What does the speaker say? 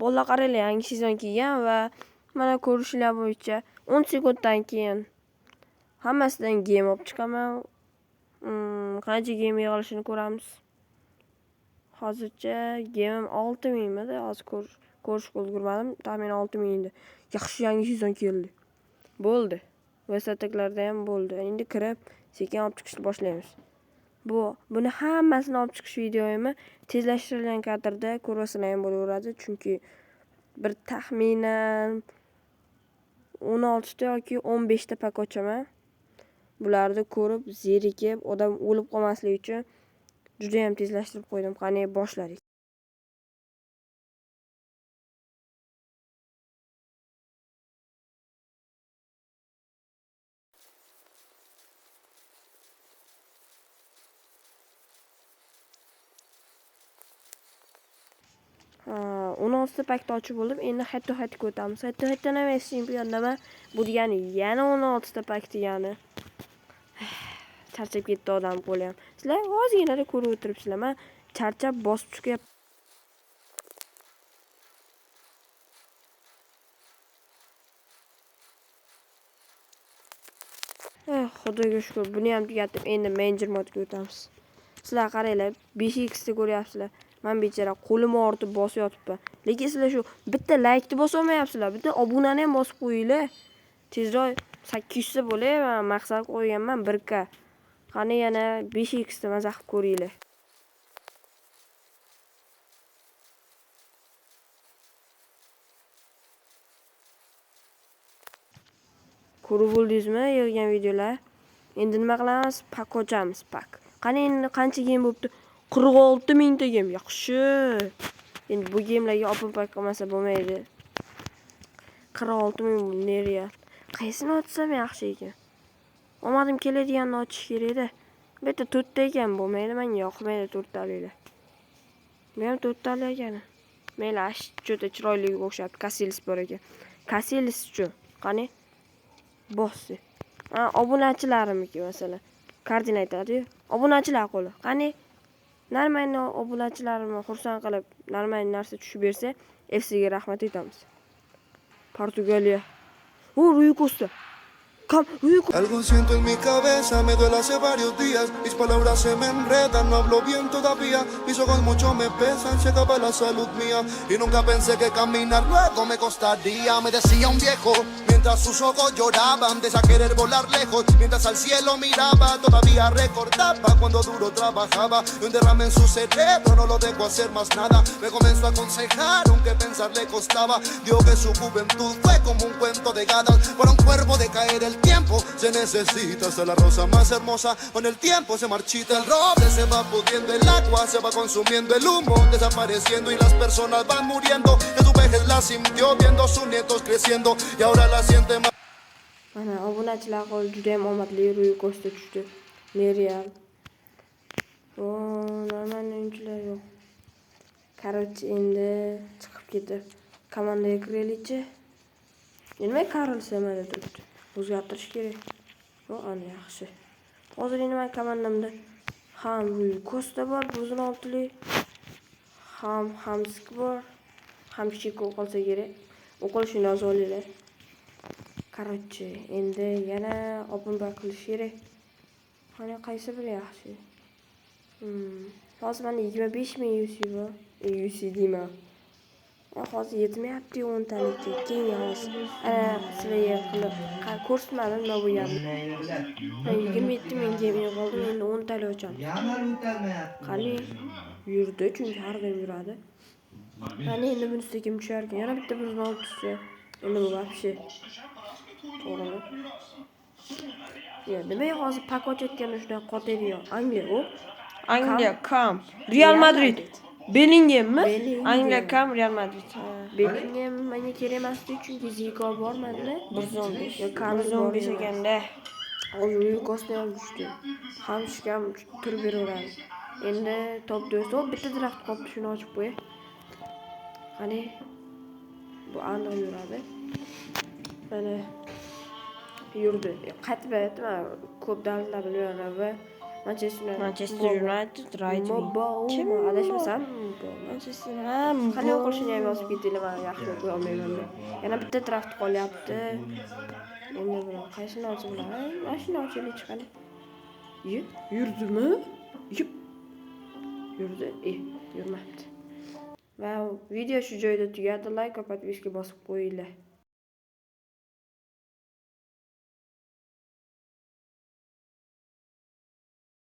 Bolalar qaranglar, yangi sezon kelgan va mana ko'rishlar bo'yicha 10 sekunddan keyin hammasidan gem olib chiqaman. Qancha gem yig'ilishini ko'ramiz. Hozircha gemim 6000 midi? Hozir ko'rishga ulgurmadim. Taxminan 6000 edi. Yaxshi yangi sezon keldi. Bo'ldi. Vasataklarda ham bo'ldi. Endi kirib sekin olib chiqishni boshlaymiz. Buni hammasini olib chiqish videoyimni tezlashtirilgan kadrda ko'rasizlar ham bo'laveradi, chunki bir taxminan 16 ta yoki 15 ta pak ochaman. Bularni ko'rib zerikib odam o'lib qolmasligi uchun juda ham tezlashtirib qo'ydim. Qani boshladik. Ha, 16 ta pakni ochib bo'ldim. Endi head to headga o'tamiz. Head to headdan ham chempiondaman. Bu degani yana 16 ta pak degani. Charchab ketdi odam qo'li ham. Sizlar ozginada ko'rib o'tiribsizlar. Men charchab bosib chiqyapman. Xudoga shukr, buni ham tugatib, endi menejer modga o'tamiz. Sizlar qaranglar, 5x ni ko'ryapsizlar. Men bechora qo'lim og'ritib bosib yotibman. Lekin sizlar shu bitta like-ni bosa olmayapsizlar, bitta obunani ham bosib qo'yinglar. Tezroq 800 ta bo'lay, men maqsad qo'yganman 1K. Qani yana 5x ni maza qilib ko'ringlar. Ko'rib bo'ldingizmi yig'gan videolar? Endi nima qilamiz? Pak ochamiz, pak. Qani endi qancha gem bo'pti? 46 mingta gem. Yaxshi. Endi bu gemlarga open pack qilmasa bo'lmaydi. 46 ming nereal. Qaysini ochsam yaxshi ekan? Omadim keladiganini ochish kerak-da. Bu yerda 4 ta ekan, bo'lmaydi, menga yoqmaydi 4 talilar. Bu ham 4 tali ekan. Mayli, ash juda chiroyliga o'xshab Casillas bor ekan. Casillas-chu, qani? Bosdi. Ha, obunachilarimniki masalan. Kardin aytadi-yu. Obunachilar qo'li. Qani? Normalni obunachilarimni xursand qilib, normal narsa tushib bersa, FC ga rahmat aytamiz. Portugaliya. O, Rui Costa. Kam, Rui Costa. Algo siento en mi cabeza, me duele hace varios días. Mis palabras se me enredan, no hablo bien todavía. Mis ojos mucho me pesan, se acaba la salud mía. Y nunca pensé que caminar luego me costaría. Me decía un viejo, mientras sus ojos lloraban, de esa querer volar lejos, mientras al cielo miraba, todavía recordaba cuando duro trabajaba. Y un derrame en su cerebro, no lo dejo hacer más nada. Me comenzó a aconsejar, aunque pensar le costaba. Dijo que su juventud fue como un cuento de hadas. Para un cuervo de caer el tiempo se necesita hasta la rosa más hermosa. Con el tiempo se marchita el roble, se va pudriendo el agua, se va consumiendo el humo, desapareciendo y las personas van muriendo. Que su vejez la sintió viendo a sus nietos creciendo y ahora la siente más. Mana obunachilar qo'li juda ham omadli Rui Costa tushdi. Nereal. O, normal o'yinchilar yo'q. Короче, endi chiqib ketib komandaga kiraylikchi. Nima Karl Semada turibdi? O'zgartirish kerak. O, ana yaxshi. Hozir endi men komandamda ham Rui Costa bor, 116lik, ham Hamsik bor, ham Chiko qolsa kerak. O'qilishini yozib olinglar. Короче, endi yana open back qilish kerak. Qani qaysi biri yaxshi? Hozir menda 25000 UC bor. UC deyman. Hozir yetmayapti 10 talikka. Keyin hozir ana sizlarga qilib ko'rsatmadim nima bo'lganini. Men 27000 gem yig'ildim, endi 10 talik ochamiz. Qani yurdi, chunki har doim yuradi. Qani endi buni ustiga kim tushar ekan? Yana bitta 116 tushsa. Endi bu вообще to'g'rimi? Yo, nimaga hozir pak ochayotganda shunaqa qotadigan? Angliya, o. Angliya kam. Real Madrid. Bellinghammi? Bellingham. Angliya kam Real Madrid. Ha. Bellingham menga kerak emasdi, chunki Zico bor menda. 115. Yo, Karl bor 115 emas. ekanda. Hozir Rui Costa ham tushdi. Hamshik ham turib beraveradi. Endi top do'st, o bitta draft qolibdi, shuni ochib qo'y. Qani bu aniq yuradi. Mana yurdi. Qaytib aytdim, ko'p davlatlar bilmayman va Manchester United. Manchester United right wing. Kim? Adashmasam, Manchester, ha. Qanday o'qilishini ham yozib ketinglar, man yaxshi o'qiy olmayman. Yana bitta draft qolyapti. Endi buni qaysini olsa bo'ladi? Mana shuni ochaylik, chiqadi. Ye, yurdimi? Yip. Yurdi. Yurmabdi. Va video shu joyda tugadi. Like va подписка bosib qo'yinglar.